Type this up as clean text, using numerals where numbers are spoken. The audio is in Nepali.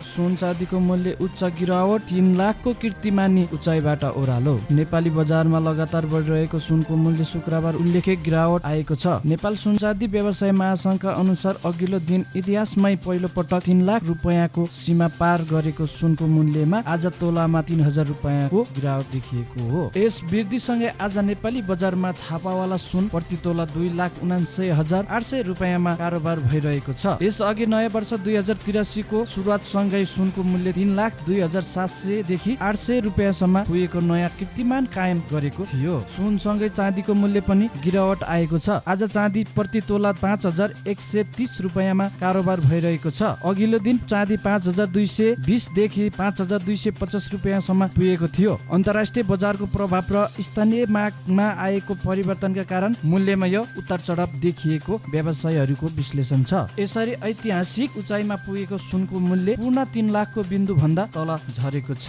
सुन चाँदीको मूल्य उच्च गिरावट 3 लाखको कीर्तिमानी उचाइबाट ओह्रालो। नेपाली बजारमा लगातार बढिरहेको सुनको मूल्य शुक्रबार उल्लेख्य गिरावट आएको छ। नेपाल सुन चाँदी व्यवसाय महासंघका अनुसार अघिल्लो दिन इतिहासमै पहिलो पटक 3 लाख रुपैयाँको सीमा पार गरेको सुनको मूल्यमा आज तोलामा 3000 रुपैयाँको गिरावट देखिएको हो। यस वृद्धिसँगै आज नेपाली बजारमा छापावाला सुन प्रति तोला 2,79,800 रुपैयाँमा कारोबार भइरहेको छ। यसअघि नयाँ वर्ष 2083 को सुरुवातसँगै सुनको मूल्य 3,02,700 देखि 800 रुपैयाँसम्म पुगेको नयाँ कीर्तिमान कायम गरेको थियो। सुनसँगै चाँदीको मूल्य पनि गिरावट आएको छ। आज चाँदी प्रति तोला 5,130 रुपैयाँमा कारोबार भइरहेको छ। अघिल्लो दिन चाँदी 5,220 देखि 5,250 रुपैयाँसम्म पुगेको थियो। अन्तर्राष्ट्रिय बजारको प्रभाव र स्थानीय मागमा आएको परिवर्तनका कारण मूल्यमा यो उतार चढाव देखिएको व्यवसायीहरूको विश्लेषण छ। यसरी ऐतिहासिक उचाइमा पुगेको सुनको मूल्य पूर्ण 3 लाखको बिन्दु भन्दा तल झरेको छ।